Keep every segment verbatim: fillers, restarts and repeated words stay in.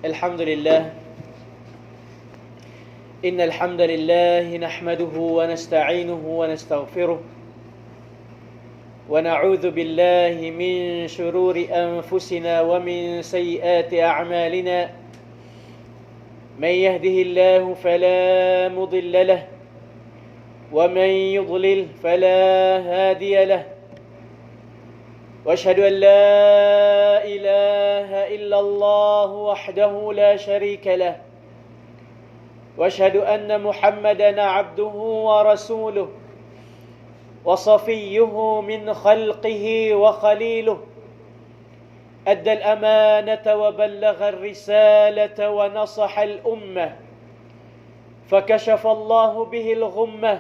الحمد لله. إن الحمد لله نحمده ونستعينه ونستغفره، ونعوذ بالله من شرور أنفسنا ومن سيئات أعمالنا. من يهده الله فلا مضل له، ومن يضلل فلا هادي له. وأشهد أن لا إله إلا الله وحده لا شريك له، وأشهد أن محمدا عبده ورسوله، وصفيه من خلقه وخليله، أدى الأمانة وبلغ الرسالة ونصح الأمة، فكشف الله به الغمة،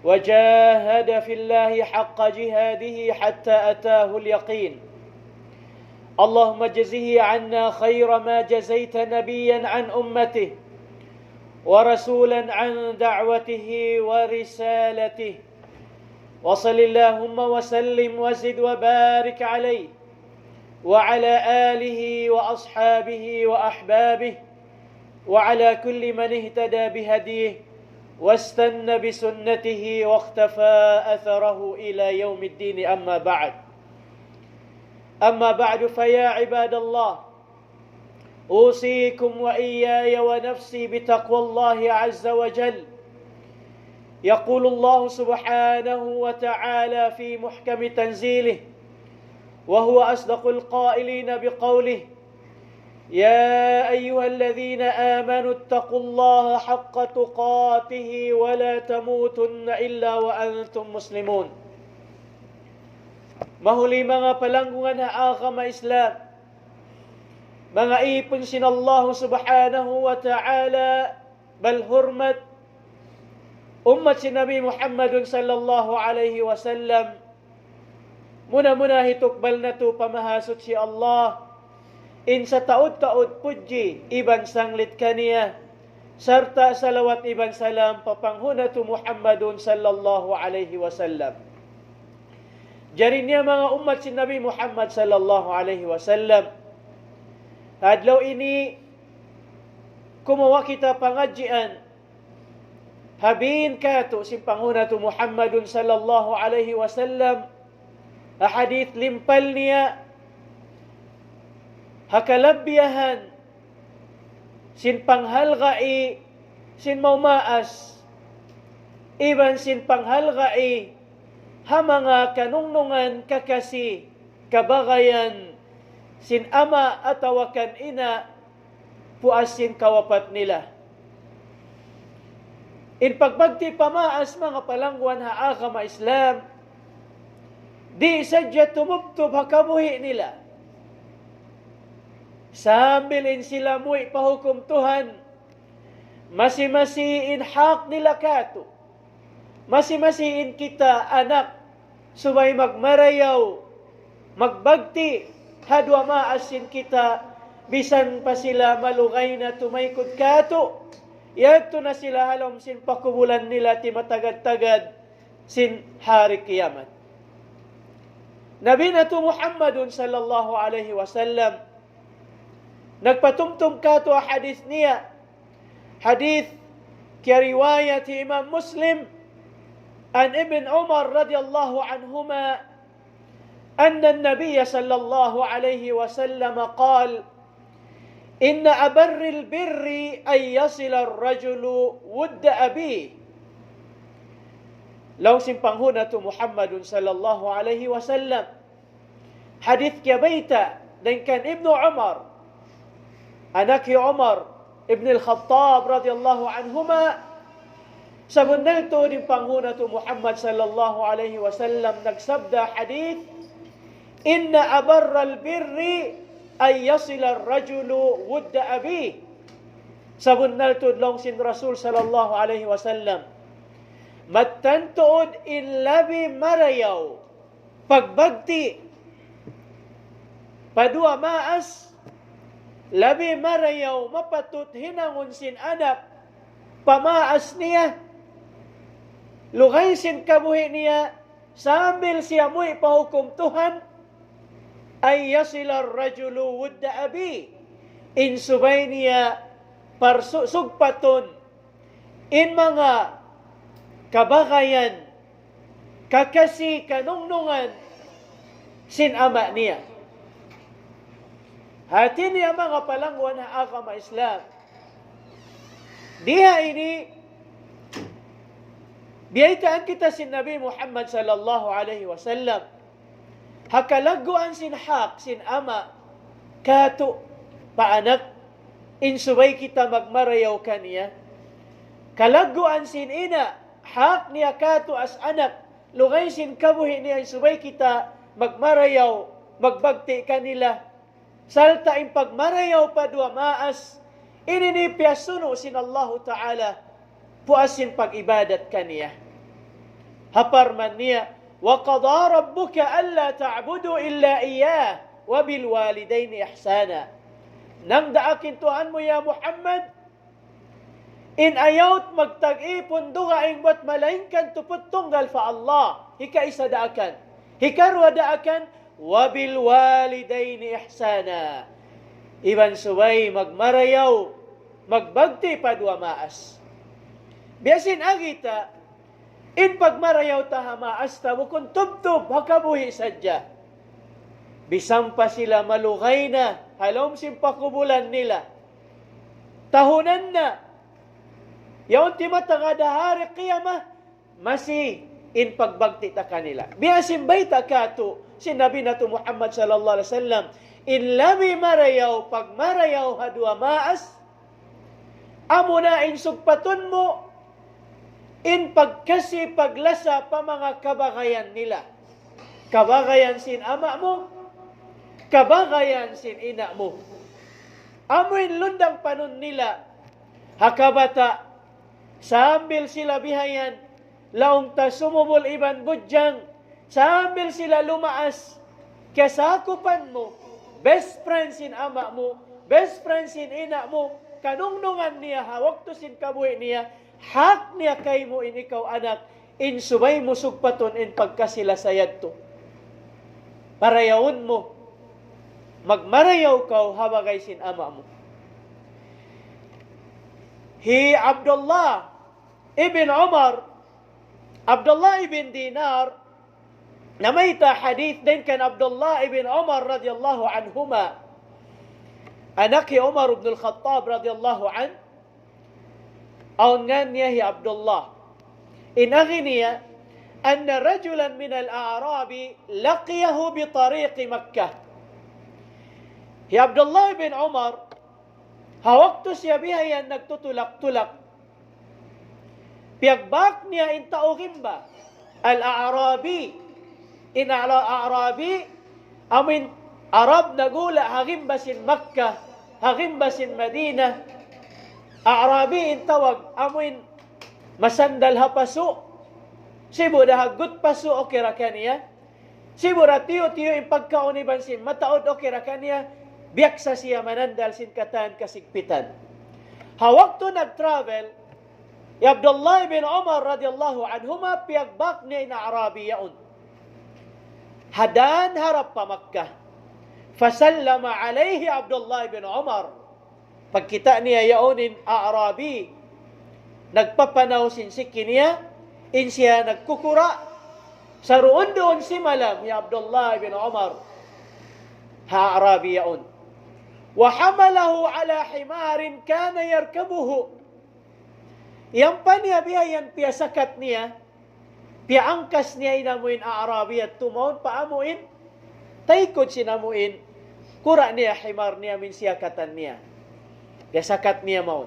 وجاهد في الله حق جهاده حتى أتاه اليقين. اللهم اجزه عنا خير ما جزيت نبيا عن أمته، ورسولا عن دعوته ورسالته. وصل اللهم وسلم وزد وبارك عليه وعلى آله وأصحابه وأحبابه وعلى كل من اهتدى بهديه واستن بسنته واقتفى أثره إلى يوم الدين، أما بعد. أما بعد، فيا عباد الله، أوصيكم وإياي ونفسي بتقوى الله عز وجل. يقول الله سبحانه وتعالى في محكم تنزيله، وهو أصدق القائلين بقوله: يا أيها الذين آمنوا اتقوا الله حق تقاته ولا تموتن إلا وأنتم مسلمون. Mahuli manga palanggungan ha agama Islam, manga ipun sin Allah Subhanahu wa Ta'ala, bal hurmat ummat sin Nabi Muhammadun sallallahu alayhi wasallam, muna-muna hitukbal natu' pa Mahasuchi Allah in sataud-taud pudji iban sanglit kaniya, sarta' salawat iban salam pa panghu' natu' Muhammadun sallallahu alayhi wasallam. Jari niya manga ummat sin Nabi Muhammad sallallahu alayhi wasallam, adlaw ini kumawa' kita pangadjian ha biin katu' sin panghu' natu' Muhammadun sallallahu alayhi wasallam, ha hadith limpal niya, ha kalabbiyahan sin panghalgai' sin maumaas, iban sin panghalgai' ha manga kanungnungan kakasi kabagayan sin ama' atawa kan ina' puas sin kawapat nila. In pagbagti' pa maas, manga palangguan ha agama Islam, di' sadja tumubtub ha kabuhi' nila. Sambil in sila muwi' pa hukum Tuhan, masi-masi in hak nila katu'. Masi-masi in kita anak, subay magmarayaw, magbagti' ha duwa maas sin kita, misan pa sila malugay na tumaykud katu', yadtu na sila ha lawm sin pakubulan nila ti matagad-tagad sin hari kiyamat. Nabi natu' Muhammadun sallallahu alayhi wasallam, nagpatumtum katu' ha hadith niya, hadith kiyariwayat hi Imam Muslim, عن ابن عمر رضي الله عنهما أن النبي صلى الله عليه وسلم قال: إن أبر البر أن يصل الرجل ود أبيه. Laung sin panghu' natu' Muhammadun sallallahu alayhi wasallam, hadith kiyabayta' dayn kan Ibnu Umar, anak hi Umar ibn al-Khattab radiyallahu anhuma, sabunnal tuud in panghu' natu' Muhammad sallallahu alayhi wasallam nagsabda hadith, إن أبر البر أن يصل الرجل ود أبيه. Sabunnal tuud laung sin Rasul sallallahu alayhi wasallam, mattan tuud in labi marayaw pagbagti' pa duwa maas, labi marayaw mapatut hinangun sin anak pa maas niya, lugay sin kabuhi' niya, sambil siya muwi' pa hukum Tuhan, أن يصل الرجل ود أبيه. in subay niya parsu-, sugpatun in manga kabagayan, kakasi, kanungnungan sin ama' niya. Hati niya, manga palangwan ha agama Islam, diha ini biyaytaan kita sin Nabi Muhammad sallallahu alayhi wasallam ha kalagguan sin hak sin ama' katu' pa anak, in subay kita magmarayaw kaniya. Kalagguan sin ina', hak niya katu' as anak, lugay sin kabuhi' niya, in subay kita magmarayaw, magbagti' kanila. Sarta' in pagmarayaw pa duwa maas, ini in piyasunu' sin Allahu Ta'ala, puas sin pag-ibadat kaniya. Ha parman niya, وقضى ربك ألا تعبدوا إلا إياه وبالوالدين إحسانا. Nangdaak in Tuhan mu, ya Muhammad, in ayaw magtag-ipun dugaing buat malaingkan tuput tunggal pa Allah. Hikaisa daakan. Hikaruwa daakan, وبالوالدين إحسانا. Iban subay magmarayaw, magbagti' pa duwa maas. Biya' sin agi ta, in pagmarayaw ta ha maas ta, bukun tubtub ha kabuhi' sadja. Bisan pa sila malugay na ha lawm sin pakubulan nila, tahunan na, yaun ti matagad ha hari qiyamah, masi in pagbagti' ta kanila. Biya' sin bayta' katu' sin Nabi natu' Muhammad sallallahu alayhi wasallam, in labi marayaw, pagmarayaw ha duwa maas, amuna in sugpatun mu in pagkasi, paglasa pa manga kabagayan nila. Kabagayan sin ama' mu, kabagayan sin ina' mu. Amu in lundang panun nila ha kabata', sambil sila bihayan, laung ta sumubul iban budjang, sambil sila lumaas, kiyasakupan mu, best friend sin ama' mu, best friend sin ina' mu, kanungnungan niya ha waktu sin kabuhi' niya, hak niya kaymu in ikaw anak, in subay mu sugpatun in pagkasi-lasa yadtu. Parayawun mu, magmarayaw kaw ha bagay sin ama' mu. Hi Abdullah ibn Umar, Abdullah ibn Dinar, namayta' hadith dayn kan Abdullah ibn Umar radiyallahu anhuma. Anak hi Umar ibn al-Khattab radiyallahu anhu, awn ngan niya hi Abdullah. In agi niya, أن رجلا من الأعراب لقيه بطريق مكة. Hi Abdullah ibn Umar, ha waktu siya bihayan nagtutulak-tulak, piyagbak niya in tau gimba, al-A'rabi. In ala-, A'rabi, amuin Arab nagula' ha gimba sin Makkah, ha gimba sin Madinah. A'rabi in tawag, amuin masandal ha pasu'. Sibu' da haggut pasu', okay ra kaniya. Sibu' da tiyu'-tiyu' in pagkaun iban sin mataud, okay ra kaniya. Biyaksa siya manandal sin katan kasigpitan. Ha waktu nag-travel hi Abdullah ibn Umar radiyallahu anhuma, piyagbak niya in A'rabi yaun. Ha dan harap pa Makkah. فسلم عليه عبد الله بن عمر. Pagkita' niya yaun in A'rabi, nagpapanaw sin siki niya, in siya nagkukura', saruun-duun simalam hi Abdullah ibn Umar ha A'rabi yaun. وحمله على حمار كان يركبه. Ampa niya bihayan piyasakat niya, piyaangkas niya in amuin A'rabi yadtu mawn pa amuin taykud sin amuin kura' niya, himar niya, amuin siyakatan niya. Piyasakat niya mawn.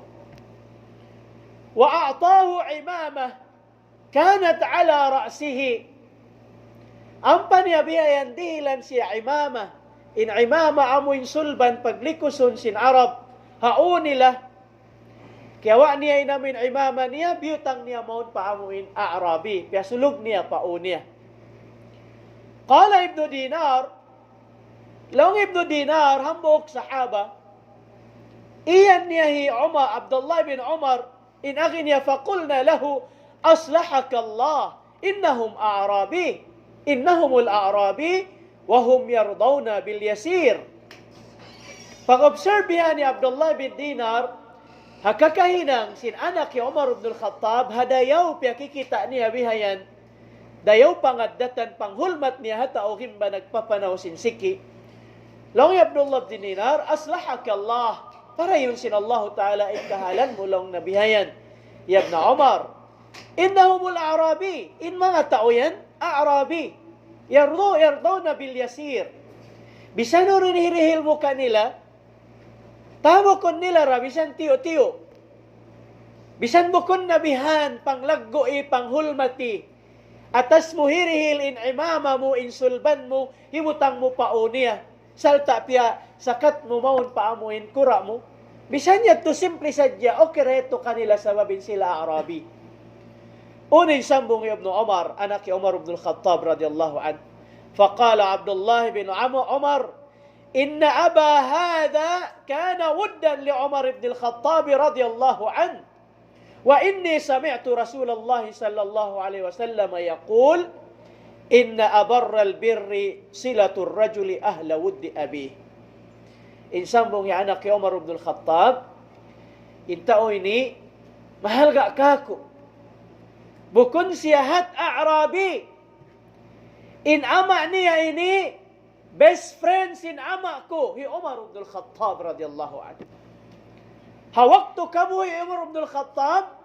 وأعطاه عمامة كانت على رأسه. Ampa niya bihayan dihilan siya imamah. In imamah amuin sulban paglikusun sin Arab ha ū nila. Kiyawa' niya in amuin imamah niya, biyutang niya mawn pa amuin A'rabi, piyasulug niya pa ū niya. قال ابن دينار, laung Ibnu Dinar, hambuuk sahaba, iyan niya hi Umar, Abdullah bin Umar, in agi niya, فقلنا له أصلحك الله إنهم أعرابي، إنهم الأعرابي وهم يرضون باليسير. Pag-observe biya' ni Abdullah bin Dinar, ha kakahinang sin anak hi Umar ibn al-Khattab, ha dayaw piyakikita' niya bihayan, dayaw pangaddatan panghulmat niya ha tau gimba nagpapanaw sin siki. Laung hi Abdullah bin Dinar, "Aslahaka Allah, parayun sin Allahu Ta'ala in kahalan mu," laung niya bihayan. "Ya ibn Umar, innahumul A'rabi, in manga tau yan, A'rabi. Yardu, yardawna bil yasir. Bisan unu in hirihil mu kanila, tabukun nila ra, bisan tiyu'-tiyu'. Bisan bukun na bihan, panglaggu'i, panghulmati. Atas mu hirihil in imama mu, in sulban mu, hibutang mu pa ū niya. Sarta' piyasakat mu mawn pa amu in kura' mu. Bisan yadtu simple sadja, okay ra yadtu kanila sabab in sila A'rabi." Unu in sambung hi Ibnu Umar, anak hi Umar ibn al-Khattab radiyallahu anhu. فقال عبد الله بن عم-، عمر: إن أبا هذا كان ودا لعمر بن الخطاب رضي الله عنه، وإني سمعت رسول الله صلى الله عليه وسلم يقول: إن أبر البر صلة الرجل أهل ود أبيه. In sambung hi anak hi Umar ibn al-Khattab, "In tau ini mahalga' kāku'. Bukun siya hat A'rabi. In ama' niya ini best friend sin ama' ku," hi Umar ibn al-Khattab radiyallahu anhu. Ha waktu kabuhi' hi Umar ibn al-Khattab,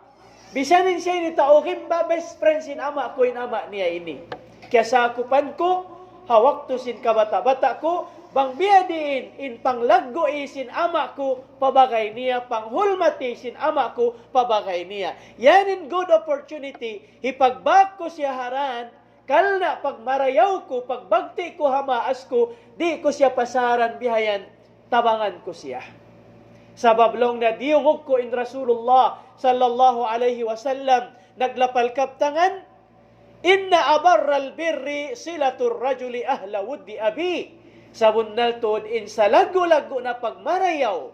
bisan in siya ini tau gimba, best friend sin ama' ku in ama' niya ini. Kiyasakupan ku, ha waktu sin kabata'-bata' ku, bang biyadiin in panglaggu'i sin ama' ku pa bagay niya, panghulmati sin ama' ku pa bagay niya. Yan in good opportunity, hipagbak ku siya ha dan, karna' pagmarayaw ku, pagbakti ku ha maas ku, di' ku siya pasaran bihayan, tabangan ku siya. Sabab laung niya diyungug ku in Rasulullah sallallahu alayhi wasallam, naglapal kabtangan, إن أبر البر صلة الرجل أهل ود أبيه. Sabunnal tuud in salaggu'-laggu' na pagmarayaw,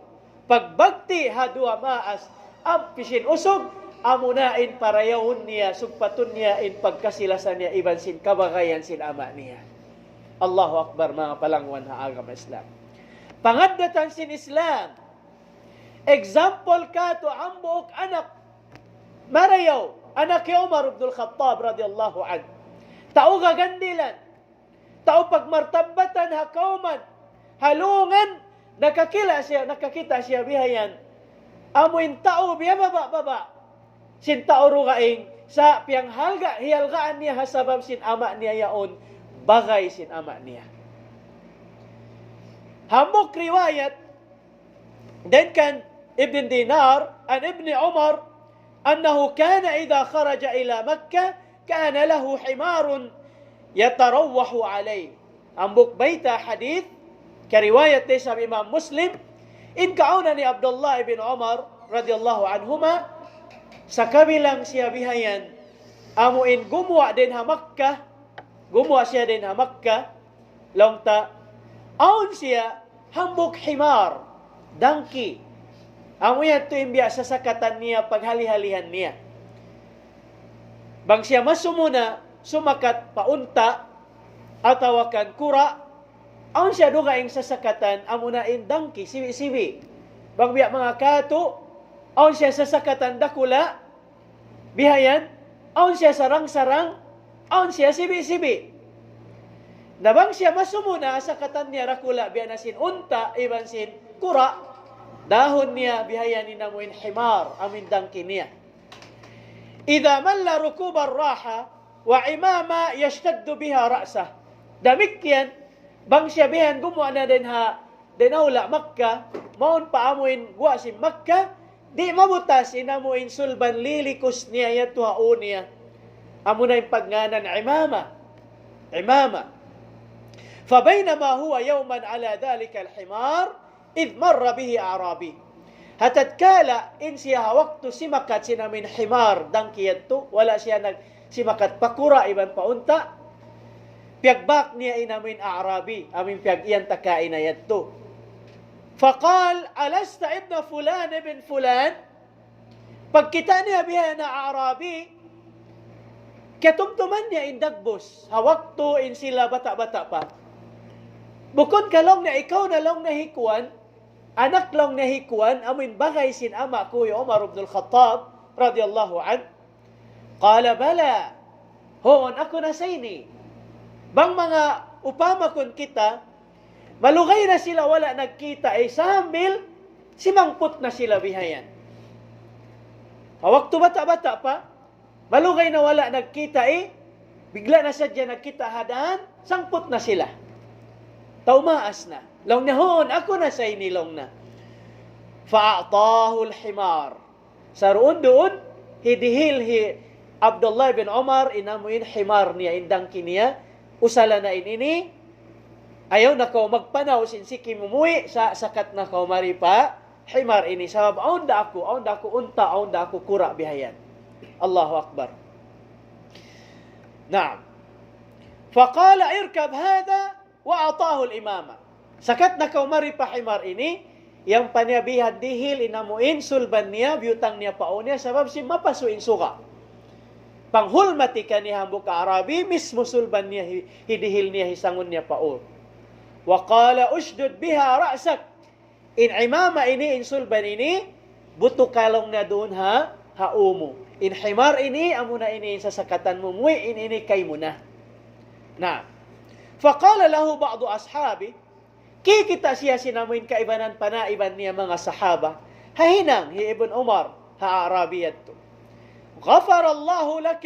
pagbakti ha duwa maas, ampa sin usug, amuna in parayawun niya, sugpatun niya in pagkasi-lasa niya iban sin kabagayan sin ama' niya. Allahu Akbar, manga palangwan ha agama Islam. Pangaddatan sin Islam, example kātu' hambuuk anak marayaw, anak hi Umar ibn al-Khattab radiyallahu anhu. Tau gagandilan, tau pagmartabatan ha kawman, ha lungan, nakakila' siya, nakakita' siya bihayan. Amu in tau biyababa'-baba' sin tau dugaing, sa' piyanghalga', hihalgaan niya ha sabab sin ama' niya yaun, bagay sin ama' niya. Hambuuk riwayat, dayn kan Ibn Dinar, عن ابن عمر أنه كان إذا خرج إلى مكة كان له حمار يتروح عليه. Hambuuk bayta' hadith, kariwayat da isab Imam Muslim, in kaawnan hi Abdullah ibn Umar radiyallahu anhuma, sakabilang siya bihayan, amu in gumuwa' dayn ha Makkah, gumuwa' siya dayn ha Makkah, laung ta, awn siya hambuuk himar, donkey. Amu yadtu in biya' sasakatan niya, paghali-halihan niya. Bang siya masumuna, sumakat pa unta', atawa kan kura', awn siya dugaing sasakatan, amuna in donkey, sibi'-sibi'. Bang biya' manga katu', awn siya sasakatan dakula', bihayan, awn siya sarang-sarang, awn siya sibi'-sibi'. Na bang siya masumuna, sakatan niya dakula', biya' na sin unta', iban sin kura', dahun niya, bihayan in amu in himar, amu in donkey niya. إذا مل ركوب الراحة وعمامة يشد بها رأسه. Damikkiyan, bang siya bihayan gumuwa' na dayn ha, dayn ha hula' Makkah, mawn pa amu in guwa' sin Makkah, di' mabutas in amu in sulban lilikus niya yadtu ha ū niya. Amuna in pagngānan imama. Imama. فبينما هو يوما على ذلك الحمار إذ مر به أعرابي. Ha tatkala in siya ha waktu simakat sin amu in himar, donkey yadtu, wala' siya nagsimakat pa kura' iban pa unta', piyagbak niya in amu in A'rabi, amu in piyag-iyan ta kaina yadtu. فقال: ألست ابن فلان ابن فلان؟ Pagkita' niya biya' na A'rabi, kiyatumtuman niya in dagbus, ha waktu in sila bata'-bata' pa. Bukun ka laung niya, ikaw na laung niya hi kuwan, Anak laung niya hi kuwan, amuin bagay sin ama' ku hi Umar ibn al-Khattab radiyallahu anhu. Qala, "Bala." Huun, aku na sa ini. Bang manga upama kun kita, malugay na sila wala' nagkita', eh, sambil simangput na sila bihayan. Ha waktu bata'-bata' pa, malugay na wala' nagkita', eh, bigla na sadja nagkita' ha dan, sangput na sila. Tau maas na. Laung niya, "Huun, aku na sa ini," laung niya. فأعطاه الحمار. Saruun-duun, hidihil hi Abdullah bin Umar in amuin himar niya, in dangki niya, usala na in ini, ayaw na kaw magpanaw sin siki mu muwi', sa-, sakat na kaw mari pa himar ini, sabab awn da aku, awn da aku unta', awn da aku kura' bihayan. Allahu Akbar. Naam. فقال: "اركب هذا." وأعطاه الإمامة. Sakat na kaw mari pa himar ini, yan pa niya bihan dihil in amuin sulban niya, biyutang niya pa ū niya, sabab sin mapasu' in suga'. Panghulmati kaniya hambuuk Arabi, mismu sulban niya hi-, hidihil niya, hisangun niya pa ū. وقال: "اشدد بها رأسك." In imama ini, in sulban ini, butuka laung niya duun ha, ha ū mu. In himar ini, amuna ini in sasakatan mu muwi', in ini kaymu na. Na. فقال له بعض أصحابه, kikita' siya sin amuin kaibanan panaiban niya manga sahaba. Ha hinang hi Ibn Umar, ha Arabi yadtu. غفر الله لك